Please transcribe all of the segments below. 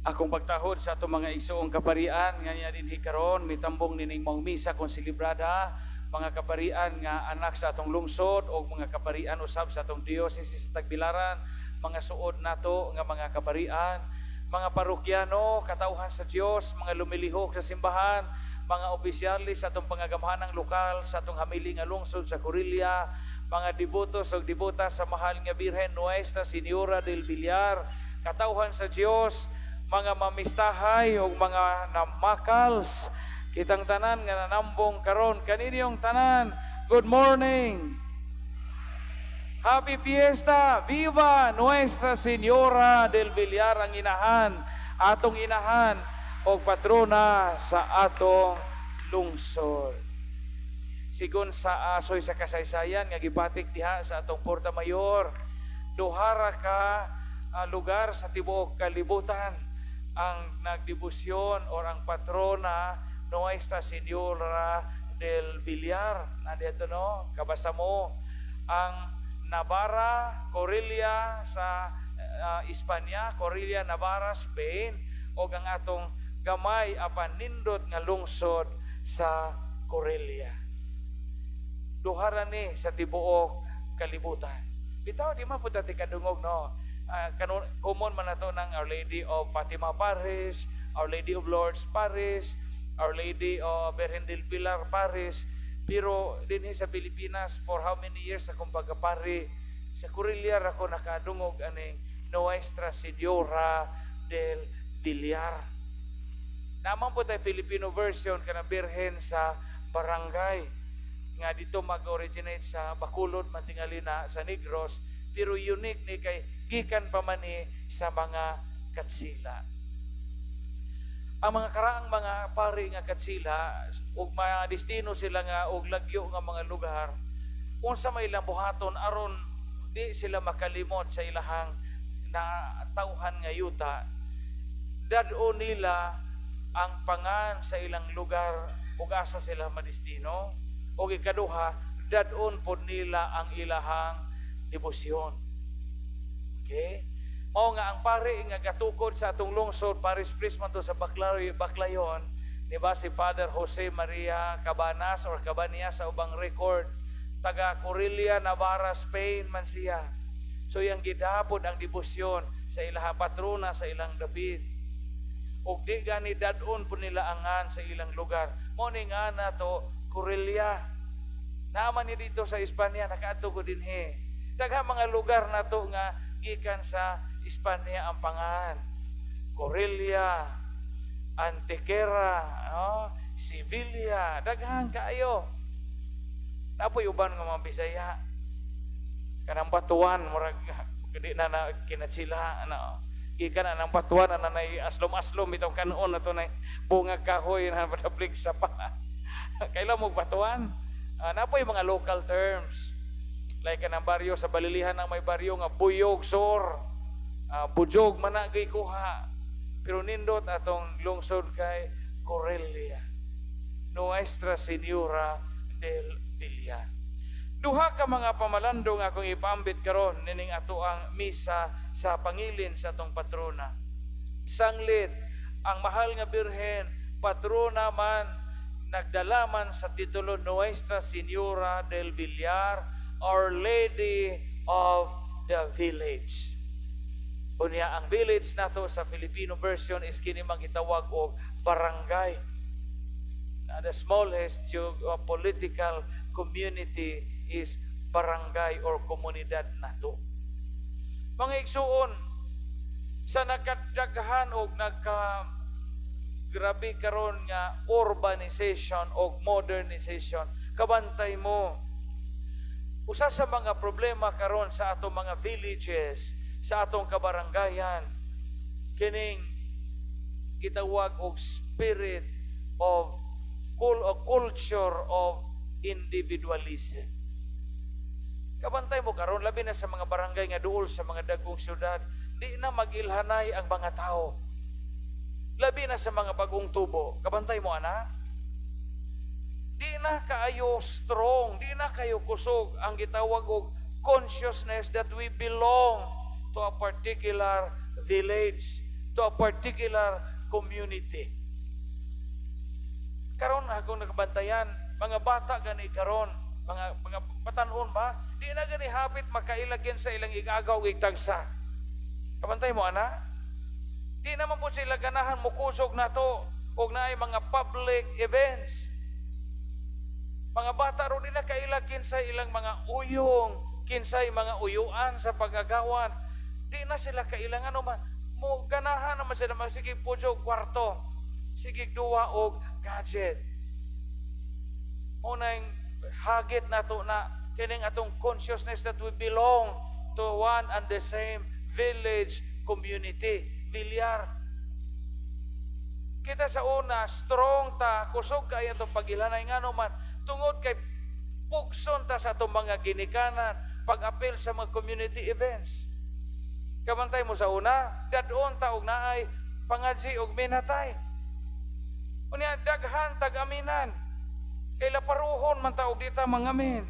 Akong pagtahod sa atong mga igsoong kaparian nga niya dinhi karon mitambong nining maong misa konselebrada, mga kaparian nga anak sa atong lungsod o mga kaparian usab sa atong diocese sa Tagbilaran, mga suod nato nga mga kaparian, mga parokyano, katawhan sa Dios, mga lumilihok sa simbahan, mga opisyalis sa atong pangagamhanang lokal sa atong hamili nga lungsod sa Corella, mga debotos ug debota sa mahal nga Birhen Nuestra Señora del Villar, katawhan sa Dios, mga mamistahay ug mga namakals, kitang tanan nga nanambong karon, kaninyong tanan, good morning. Happy Fiesta! Viva Nuestra Señora del Villar, ang inahan, atong inahan og patrona sa atong lungsod. Sigon sa asoy sa kasaysayan nga gibatik diha sa atong Porta Mayor, duhara ka lugar sa tibuok kalibutan ang nagdebosyon or ang patrona Nuestra Señora del Villar. Nandito, no, kabasa mo ang Navarra, Corella sa Espanya, Corella, Navarra, Spain, o ang atong gamay apan nindot nga lungsod sa Corella. Duhara ni sa tibuok kalibutan. Bitaw di man pud ta kadungog, no. Common man nato ng Our Lady of Fatima Parish, Our Lady of Lourdes Parish, Our Lady of Virgen del Pilar Parish. Pero dinhi sa Pilipinas, for how many years akong pagkapari, sa Corella ra ko nakadungog aning Nuestra Señora del Villar. Naman po tayo Filipino version kanang Birhen sa Barangay nga dito mag-originate sa Bacolod man tingali na sa Negros, pero unique ni kay gikan pa man ni sa mga Katsila. Ang mga karaang mga pari nga Katsila ug madestino sila nga og lagyo nga mga lugar, unsa may ilang buhaton aron di sila makalimot sa ilahang na tawhan nga yuta? Dad-o nila ang pangan sa ilang lugar ug asa sila madestino, ug ikaduha, dad-on pod nila ang ilahang debosyon. Okay? Mao nga ang pari nga gatukod sa atong lungsod, parish priest man to sa Baclayon, Baclayon, di ba, si Father Jose Maria Cabanas or Cabanias sa ubang record, taga Corella, Navarra, Spain man siya. So iyang gidapod ang debosyon sa ilahang patrona sa ilang dapit. Ug di gani dad-on po nila angan sa ilang lugar. Mao ni nga na to Corella. Naaman ni dito sa Espanya, nakaadto ko dinhi. Daghang mga lugar nato nga gikan sa Espanya ang pangan. Corella, Antequera, no? Sevilla, daghan kaayo. Napoy uban nga mga Bisaya. Kanang Batuan, murag di na na kinatsila, ano. Gikan na ng Batuan na nay aslom-aslom itong kanon na to nay bunga kahoy na padablig sa pa. Kailan mo Batuan? Napoy mga local terms. Like kanang baryo sa Balilihan ang may baryo nga Buyog Sor. Bujog man na kuha. Pero nindot atong lungsod kay Corella. Nuestra Señora del Villar. Duha ka mga pamalandong akong ipambit karon nining ato ang misa sa pangilin sa atong patrona. Sanglit ang mahal nga Birhen, patrona man, nagdalaman sa titulo Nuestra Señora del Villar, Our Lady of the Village. Unya ang village nato sa Filipino version is kini gitawag og barangay. The smallest political community is barangay or komunidad nato. Mga igsuon, sa nakadaghan og nagka grabe karon nga urbanization o modernization, kabantay mo, usa sa mga problema karon sa atong mga villages, sa atong kabarangayan, kining gitawag og spirit of o culture of individualism. Kabantay mo karon, labi na sa mga barangay nga duol sa mga dagkong syudad, di na magilhanay ang mga tao. Labi na sa mga bagong tubo. Kabantay mo ana? Di na kaayo strong, di na kayo kusog ang gitawag og consciousness that we belong to a particular village. to a particular community. Karon akong nakabantayan, mga bata gani karon, mga batan-on ba, di na gani hapit makailagyan sa ilang igagaw ug igtagsa. Kabantay mo ana? Di naman po sila ganahan mukusog nato og naay mga public events. Mga bata ron, di na kaila kinsay ilang mga uyong, kinsay mga uyuan sa pag-agawan. Di na sila kailangan man mo ganahan naman sila magsige pudyo kwarto. Sige duwa og gadget. Unang hagit nato na kining atong consciousness that we belong to one and the same village community, Villar. Kita sa una, strong ta, kusog kay atong pag-ilhanay, ngano man tungod kay pugson ta sa atong mga ginikanan pag-apil sa mga community events. Kabantay mo sa una, dadon ta og naay pangadji og minatay. Unya daghan tag-aminan. Kay laparuhon man ta og di ta mangamin.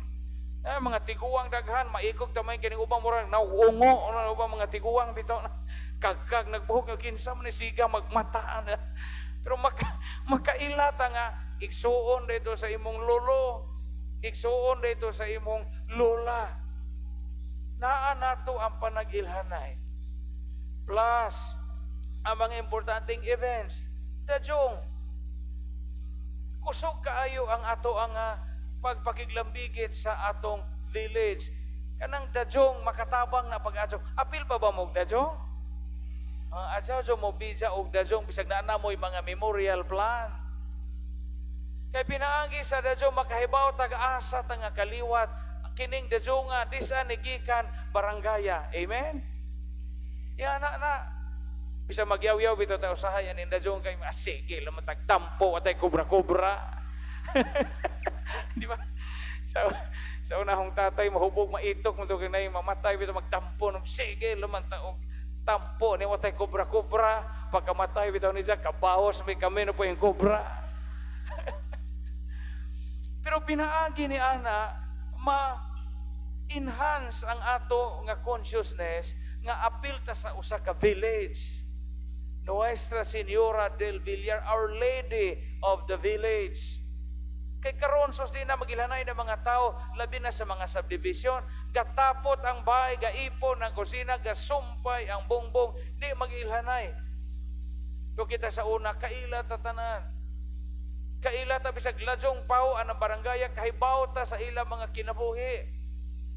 Eh, mga tiguang daghan, maikog ta may kining ubang murag nauungo, ano ubang mga tiguang bitaw na kagkag nagbuhok nga kinsa man ni siga magmataan. Pero makaila ta nga igsuon dito sa imong lolo, igsuon dito sa imong lola. Naa nato ang panag-ilhanay. Plus, ang mga importanteng events, dadyong, kusog kaayo ang ato ang pagpakiglambigit sa atong village. Kanang dadyong makatabang na pag-adyo. Apil pa ba mo og dadyong? Ang adyaw mo bija og dadyong bisag naa mo'y mga memorial plan. Kay pinaagi sa dadyong makahibaw tag asa ta nga kaliwat kining dadyong nga disa ni gikan barangaya. Amen? Yana na. Bisa magyaw-yaw bitaw tayo usahay aning dadyong kay ah, sige laman tagtampo atay kobra-kobra. Di ba? Sa unahong tatay mahubog maitok mo to kay nay mamatay bitaw magtampo no sige laman ta og tampo ni watay kobra-kobra. Pagkamatay bitaw ni Jack kabahos may kami no po yung kobra. Pero pinaagi ni ana ma enhance ang ato nga consciousness nga apil ta sa usa ka village. Nuestra Señora del Villar, Our Lady of the Village. Kay karon sos di na magilhanay ng mga tao, labi na sa mga subdivision, gatapot ang bahay, gaipon ang kusina, gasumpay ang bongbong, di magilhanay. Pero kita sa una, kaila ta tanan. Kaila ta bisag ladyong pao ang barangaya, kahibaw ta sa ila mga kinabuhi.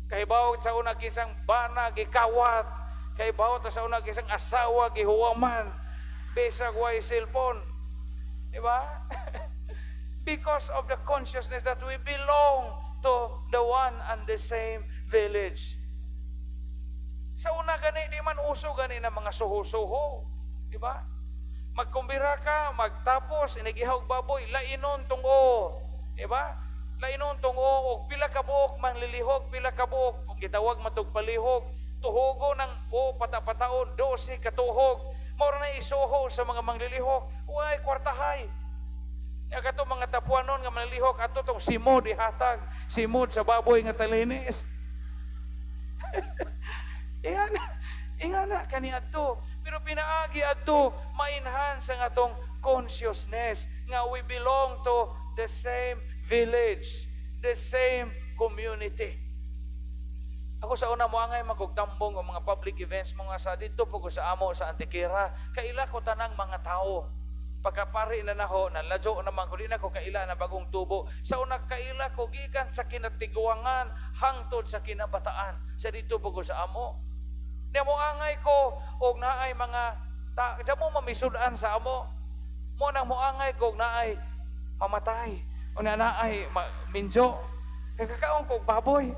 Kahibaw sa una kinsang bana gikawat, kahibaw ta sa una kinsang asawa gihuwaman, bisag way cellphone. Di ba? Because of the consciousness that we belong to the one and the same village. Sa una gani, di man uso gani na mga suho-suho. Di ba? Magkumbira ka, magtapos, inigihaw baboy, lainon tong o. Di ba? Lainon tong o, og pila ka buok manlilihok, pila ka buok, kung gitawag matug palihog, tuhogo ng o patapataon, 12 katuhog. Mao na isuho sa mga manglilihok, way kwartahay. Nya kato mga tapuanon nga manlilihok ato tong simod ihatag, simod sa baboy nga talinis. Ingana, ingana kani adto. Pero pinaagi adto ma-enhance ang atong consciousness nga we belong to the same village, the same community. Ako sa una mo angay magugtambong og mga public events mga sa dito po ko sa amo sa Antequera, kaila ko tanang mga tao. Pagkapari na nako, naladyo naman ko, di na ko kaila na bagong tubo. Sa una kaila ko gikan sa kinatiguangan hangtod sa kinabataan sa dito po ko sa amo. Di mo angay ko og naay mga ta, di mo mamisudan sa amo. Mo nang moangay ko og naay mamatay. O na naay minjo. Kay kakaon ko og baboy.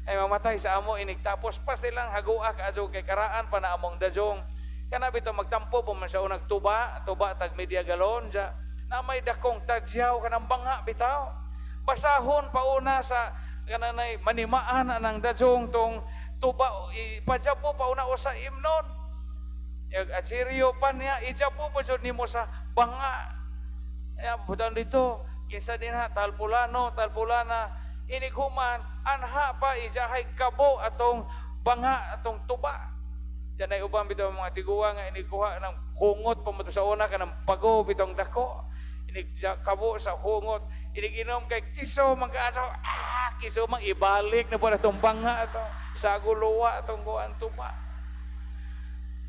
Ay mamatay sa amo inig tapos pa silang hagua kaadyo kay karaan pa na among dadyong. Kana bitaw magtampo po man sa unag tuba, tuba tag media galon ja. Na may dakong tadyaw kanang banga bitaw. Basahon pa una sa kananay manimaan anang dadyong tong tuba, ipadyapo pa una o sa imnon. Yag achiryo pa niya ijapo pa jud nimo sa banga. Ya butan dito kinsa din ha talpulano, talpulana, inighuman anha pa ijahay kabo atong banga, atong tuba. Diyan ay uban bitaw mga tiguang nga inigkuha ng hungot pa mo to sa una kanang pago bitong dako. Inig kabo sa hungot, inig inom kay kiso man kaayo. Ah, kiso man, ibalik na po na itong bangha ato. Sa guluwa atong kuan tuba.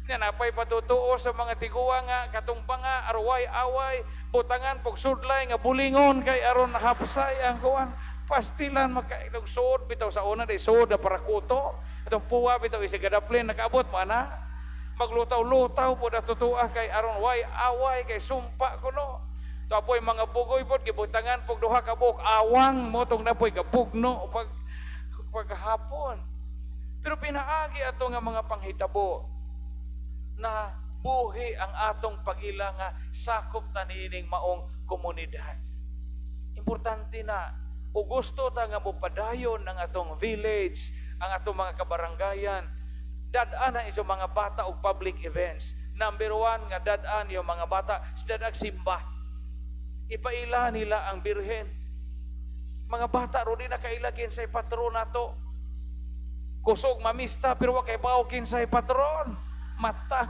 Nya napay patutuo sa mga tiguang nga katong banga arway away butangan pog sudlay nga bulingon kay aron hapsay ang kuan pastilan makailog suod bitaw sa una, day suod na para kuto atong puwa bitaw isig gadaplin nakaabot mo ana, maglutaw-lutaw po na tutua kay aron way away kay sumpa kuno. Tapoy mga bugoy pod gibutangan pog duha ka buok awang mo tong napoy gabugno pag paghapon. Pero pinaagi ato nga mga panghitabo na buhi ang atong pag-ila nga sakop ta niining maong komunidad. Importante na o gusto ta nga mopadayon ang atong village, ang atong mga kabaranggayan, dad-an na iso mga bata og public events. Number one nga dad-an yung mga bata, sa dad-ag simba. Ipaila nila ang Birhen. Mga bata ro di na kaila kinsay patron nato. Kusog mamista pero wa kay bao kinsay patron. Mata.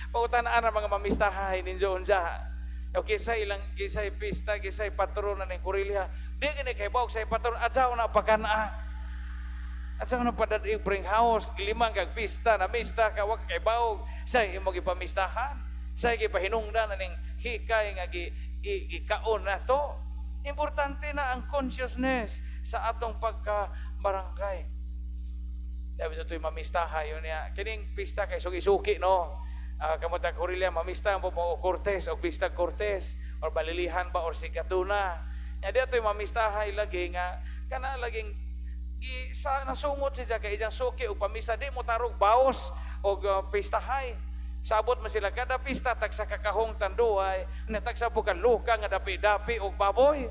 Pangutan-an ang mga mamistahay ninyo unja. O kisay ilang kisay pista, kisay patron na ning Korelia. Di gani kay bao say patron, adyaw na pagana. Adyaw na padad bring house, limang kag pista, na mista ka wa kay baog, say imo gipamistahan. Say gipahinungdan aning hikay nga gi, gikaon na to. Importante na ang consciousness sa atong pagka barangay. Dapat ito'y mamistaha yun niya. Kining pista kay suki-suki, no? Kamo ta Korelia, mamista mo mo Cortes o pista Cortes or Balilihan ba or Sikatuna. Nya di ato'y mamistahay lagi nga kana laging gi, sa nasungot siya kay iyang suki og pamista, di mo tarog baos og pistahay. Sabot man sila kada pista tagsa kakahong Tanduay, na tagsa po ka luka nga dapi-dapi og baboy.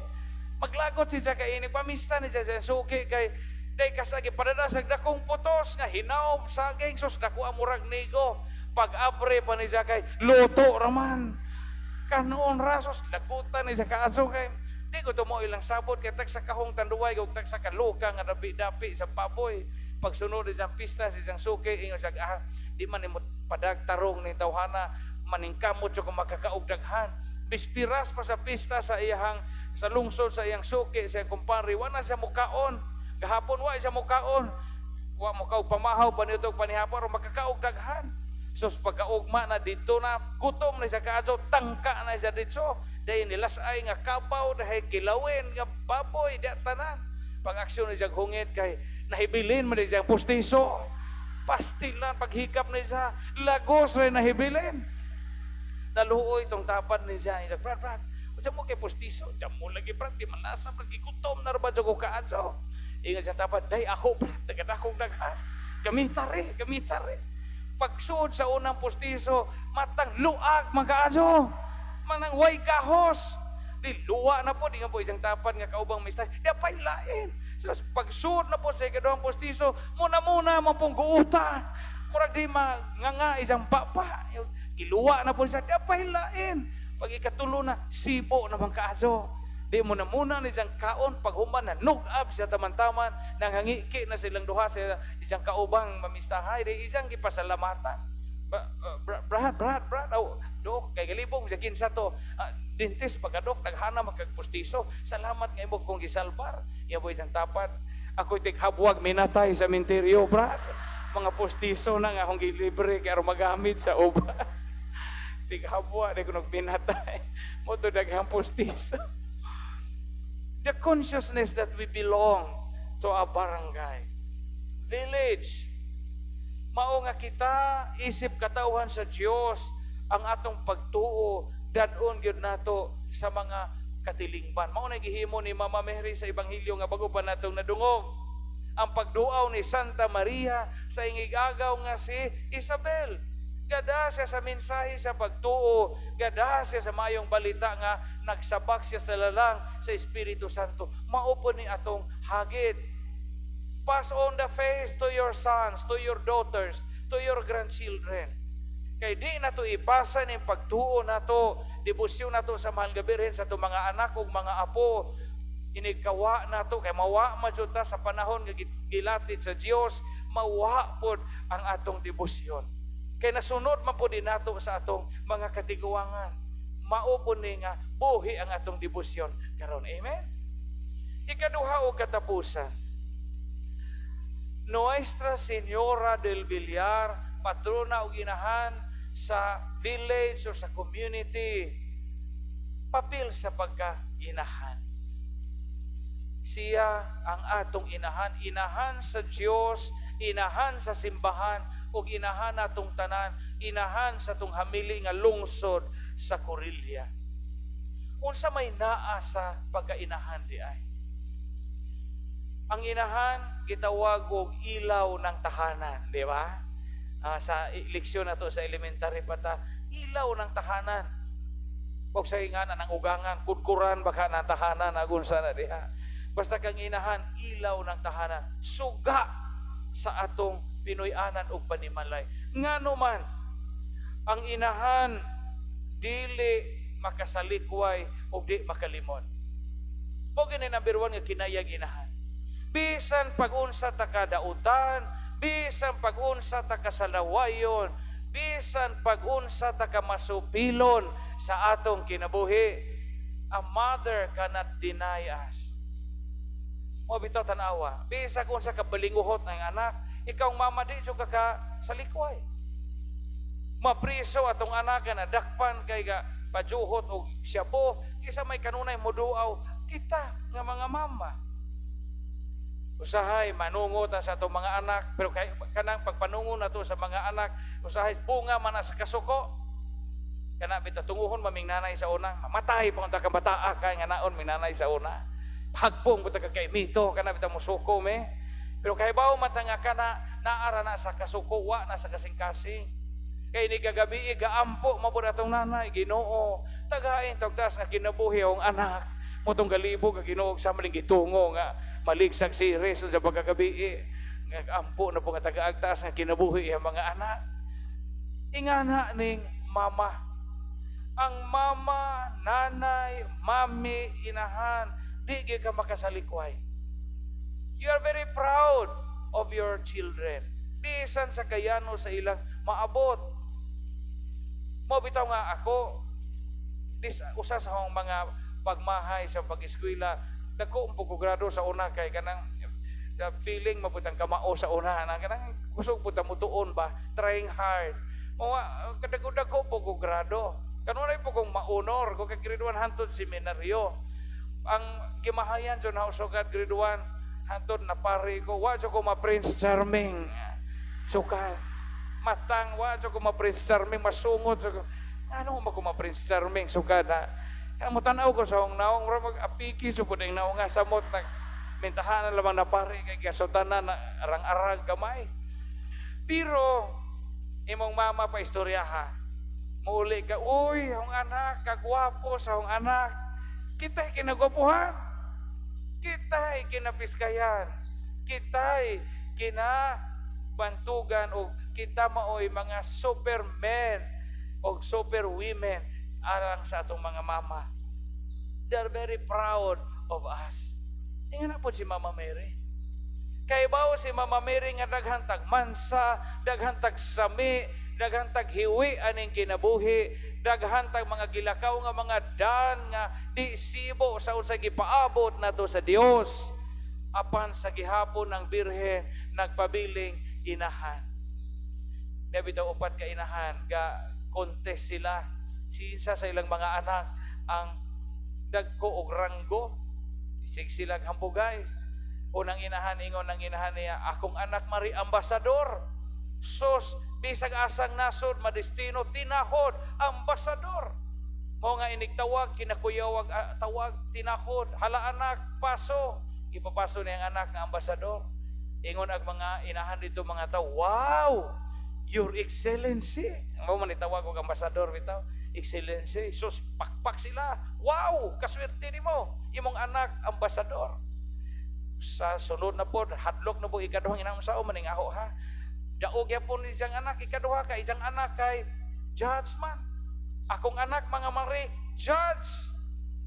Maglagot siya kay ini pamista ni siya sa suki kay day kasagi padada sa dakong putos nga hinaom saging, sus, dako amurag nigo. Pag abre pa ni siya kay luto raman. Kanoon rasos lagutan ni siya kaaso kay di ko tumo ilang sabot kay tagsa kahong Tanduay ug tagsa ka luka nga dapi-dapi sa baboy. Pagsunod isang pista sa isang suki, ingon siya, "Ah, di man nimo padag tarong ni tawhana, maningkamot siya kung makakaog daghan." Bispiras pa sa pista sa iyang sa lungsod sa iyang suki, sa iyang kumpare, wa na siya mukaon. Gahapon wa siya mukaon. Wa mo kaog pamahaw pa nito panihapon aron makakaog daghan. Sus, pagkaugma na dito na gutom na siya kaadyo, tangka na siya dito. Dahil nilasay nga kabaw, dahil kilawin nga baboy, di tanan. Pag aksyon ni siya hungit kay nahibilin man siya pustiso. Pastilan paghikap ni siya, lagos rin nahibilin. Naluoy itong tapad ni siya. Siya, "Brad, Brad, unsa mo kay pustiso?" "Diyan mo lagi, Brad, di man lasa, Brad, gigutom na ba ko kaadyo." Ingon siya tapad, "Day ako, Brad, nagadakong daghan. Gamita re, gamita re." Pagsuod sa unang pustiso, matang luag magkaadyo. Manang way kahos. Di luwa na po, di nga po isang tapad nga kaubang mistay. Di pa'y lain. So, pagsuod na po sa ikaduhang pustiso, muna-muna mo pong guuta. Murag di manganga isang papa. Giluwa na po siya, di pa'y lain. Pag ikatulo na, sibo na bang kaadyo. Di mo na muna ni isang kaon, paghuman na nug-ab siya taman-taman, nanghangiki na silang duha sa isang kaubang mamistahay, di isang gipasalamatan. Ba, "Brad, Brad, Brad, oh, dok, kay galibong sa kinsa to, dentist pagkadok, naghana magkagpustiso, salamat nga imo kong gisalbar." Iya po isang tapad, "Ako'y tighabwag minatay sa menteryo, Brad. Mga pustiso na nga akong gilibre kay aron magamit sa uban. Tighabwa, di ko nagminatay. Mo to daghang pustiso." The consciousness that we belong to a barangay, village. Mao nga kita isip katawhan sa Dios, ang atong pagtuo dad-on gyud nato sa mga katilingban. Mao na gihimo ni Mama Mary sa ebanghelyo nga bago pa natong nadungog. Ang pagduaw ni Santa Maria sa ingigagaw nga si Isabel. Gada siya sa mensahe sa pagtuo, gada siya sa mayong balita nga nagsabak siya sa lalang sa Espiritu Santo. Mao po ni atong hagit. Pass on the faith to your sons, to your daughters, to your grandchildren. Kay di na to ipasa ning pagtuo nato, debosyon nato sa Mahal nga Birhen sa atong mga anak ug mga apo. Inigkawa nato kay mawa man jud ta sa panahon nga gilatid sa Dios. Mawala pod ang atong debosyon. Kay nasunod man pod nato sa atong mga katiguangan. Mao po ni nga buhi ang atong debosyon karon. Amen. Ikaduha o katapusan, Nuestra Señora del Villar, patrona o inahan sa village o sa community, papel sa pagka-inahan. Siya ang atong inahan, inahan sa Dios, inahan sa simbahan, ug inahan natong tanan, inahan sa atong hamili nga lungsod sa Korilya. Unsa may naa sa pagkainahan di ay? Ang inahan gitawag og ilaw ng tahanan, di ba? Sa leksyon nato sa elementary pa ta, ilaw ng tahanan. Huwag sa ingana ng ugangan, kudkuran baka ng tahanan, agun sana diha. Basta kang inahan, ilaw ng tahanan. Suga sa atong Pinoy-anan og panimalay. Ngano man, ang inahan dili makasalikway o di makalimot. Mao gani number one nga kinayag inahan. Bisan pag-unsa ta kadautan, bisan pag-unsa ta kasalawayon, bisan pag-unsa ta ka masupilon sa atong kinabuhi, a mother cannot deny us. Mo bitaw, tanawa, bisag unsa ka balinguhot ng anak, ikaw ang mama, di jud ka ka salikway. Mapriso atong anak na dakpan kay ga pajuhot og syabo, kisa may kanunay moduaw kita nga mga mama. Usahay manungo ta sa atong mga anak, pero kay kanang pagpanungo nato sa mga anak, usahay bunga man na sa kasuko. Kana bitaw tunguhon maming nanay sa una, mamatay pa unta ka bataa kay nga naon ming nanay sa una. Hagbong buta ka kay mito, kana bitaw musuko me. Pero kay bawo man ta nga kana naara na sa kasuko, wa na sa kasing-kasing. Kay ni kagabi gaampo mapud atong nanay, "Ginoo, tagain tagtas nga kinabuhi ang anak." Motong galibog ang Ginoo sa maling gitungo nga maligsag series sa pagkagabi. Nga ampo na po nga tagaagtas nga kinabuhi ang mga anak. Ingana ning mama. Ang mama, nanay, mami, inahan, di gyud ka makasalikway. You are very proud of your children. Bisan sa kayano sa ilang maabot. Mo bitaw nga ako, this, usa sa akong mga pagmahay sa pag-eskwela, dako ang grado sa una kay kanang sa feeling mabutang kamao sa una na kanang kusog pud ta mutuon ba, trying hard mo, kadako-dako po ko grado. Kanunay po kong ma-honor ko kay grade 1 hantod seminaryo. Ang gimahayan jud na sukad grade 1 hantod na pare ko, wa jud ko ma Prince Charming. Sukad matang wa jud ko ma Prince Charming, masungot jud ko. Ano mo ko ma Prince Charming sukad na kaya mo tan-aw ko sa akong naong, mura mag apiki jud pud ang naong nga samot nag mintahanan lamang na pare kay gasutan na arang-arang gamay. Pero imong mama pa istorya ha. Muuli ka, "Uy, akong anak, kagwapo sa akong anak." Kita'y kinagwapuhan. Kita'y kinapiskayan. Kita'y kinabantugan o kita maoy mga supermen o superwomen alang sa atong mga mama. They are very proud of us. Ingan na po si Mama Mary. Kay bawo si Mama Mary nga daghan tag mansa, daghan tag sami, daghan tag hiwi aning kinabuhi, daghan tag mga gilakaw nga mga dan nga di sibo sa unsay gipaabot nato sa Dios. Apan sa gihapon ng Birhen nagpabiling inahan. Di bitaw upat ka inahan ga contest sila sinsa sa ilang mga anak ang dagko og ranggo. Isig sila hambugay. Unang inahan, ingon ng inahan niya, "Akong anak mari ambasador." Sus, bisag asang nasod, madestino, tinahod, ambasador. Mo nga inigtawag, kinakuyawag, tawag, tinahod, "Hala anak, paso." Ipapaso niya ang anak nga ambasador. Ingon ang mga inahan dito mga tao, "Wow, Your Excellency." Mo man itawag og ambasador bitaw, Excellency. Sus, pakpak sila. "Wow, kaswerte nimo. Imong anak ambasador." Sa sunod na pod, hadlok na po ikaduhang inang sao maning aho ha. Daog yapon isang anak, ikaduha ka, isang anak kay judge man. "Akong anak, mga mare, judge."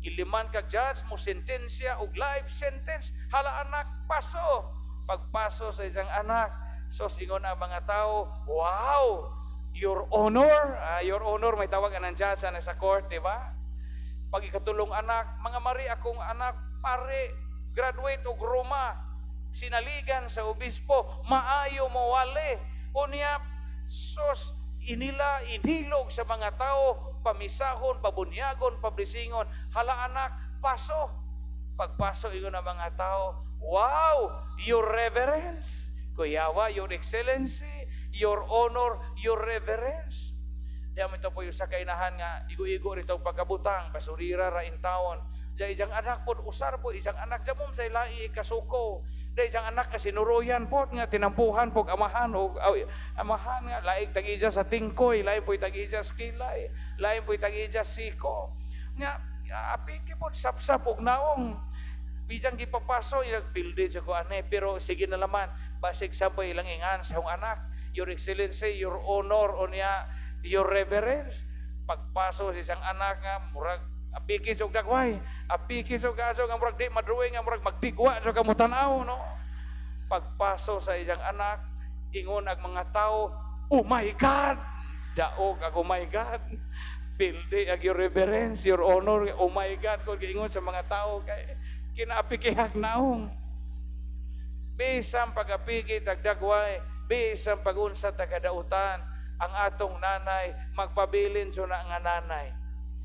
Giliman ka judge mo sentensya og life sentence. "Hala anak, paso." Pagpaso sa isang anak, Sos, ingon ang mga tao, "Wow, Your Honor." Ah, Your Honor, may tawag anang judge ana sa court, di ba? Pag ikatulong anak, "Mga mari, akong anak, pare, graduate og Roma, sinaligan sa obispo, maayo mowali." Unya, sos, inila inilog sa mga tao, pamisahon, pabunyagon, pablesingon. "Hala anak, paso." Pagpaso, ingon ang mga tao, "Wow, Your Reverence." Kuyawa, Your Excellency, Your Honor, Your Reverence. Di mo ito po yung sa kainahan nga, igo-igo rito pagkabutang, basurira ra in taon. Diya iyang anak po, usar po, isang anak, diya mo sa ilai ikasuko. Diya isang anak ka sinuruyan po, nga tinampuhan po, amahan, o amahan nga, laig tag-ija sa tingkoy, lain po tag-ija sa kilay, lain po tag-ija sa siko. Nga, apiki po, sapsap og naong, bijang gipapaso, ilang pildi sa ko ane, pero sige na laman, basig sa po ilang ingan sa akong anak, Your Excellency, Your Honor, o niya, Your Reverence. Pagpaso sa isang anak nga, murag, apiki sa dagway, apiki sa kaso nga murag di madrawing nga murag magdigwa sa kamutanaw, no? Pagpaso sa isang anak, ingon ang mga tao, "Oh my God!" Daog ang "Oh my God." Pildi ang Your Reverence, Your Honor, "Oh my God," kung giingon sa mga tao, kay kinaapikihag naong. Bisan pag-apiki tagdagway, bisan pag-unsa tagadautan, ang atong nanay, magpabilin sa na nga nanay.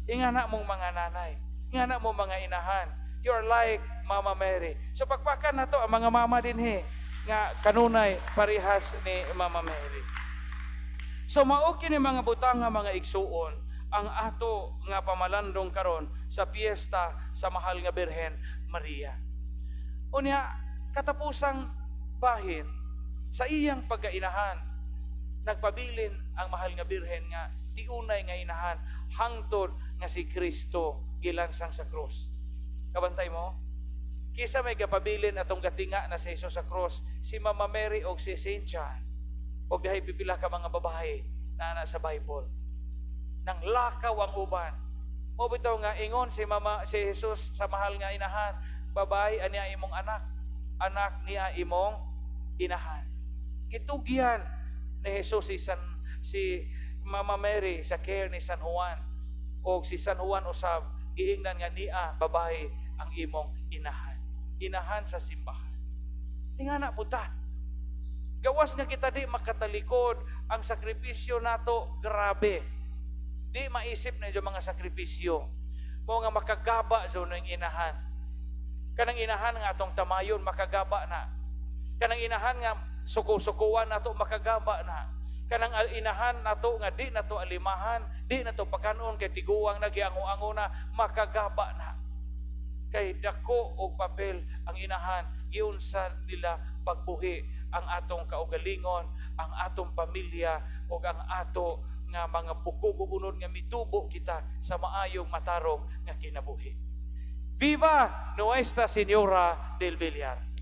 Ingana mong mga nanay, ingana mo mga inahan. You're like Mama Mary. So pagpakan na to ang mga mama dinhi nga kanunay parihas ni Mama Mary. So mao kini mga butang nga, mga igsuon, ang ato nga pamalandong karon sa piyesta sa Mahal nga Birhen Maria. Unya, katapusang bahin sa iyang pagkainahan, nagpabilin ang Mahal nga Birhen nga tiunay nga inahan hangtod nga si Kristo gilansang sa krus. Kabantay mo? Kisa may gapabilin atong gatinga na si Jesus sa krus, si Mama Mary o si Saint John o dihay pipila ka mga babae na na sa Bible. Nang lakaw ang uban. Mo bitaw nga ingon si Mama si Jesus sa Mahal nga Inahan, "Babae, ania imong anak, anak, niya imong inahan." Gitugyan ni Jesus si Mama Mary sa care ni San Juan. O si San Juan usab giingnan nga, "Niya babae ang imong inahan." Inahan sa simbahan. Tingana po ta. Gawas nga kita di makatalikod, ang sakripisyo nato grabe. Di maisip na yung mga sakripisyo. Mo nga makagaba sa ng inahan. Kanang inahan nga atong tamayon, makagaba na. Kanang inahan nga suko-sukuan nato, makagaba na. Kanang inahan nato nga di nato alimahan, di nato pakanon kay tiguang nagiango-ango na, makagaba na. Kay dako og papel ang inahan, giunsa nila pagbuhi ang atong kaugalingon, ang atong pamilya ug ang ato nga mga bukog ug unod nga mitubo kita sa maayong matarong nga kinabuhi. Viva Nuestra Señora del Villar!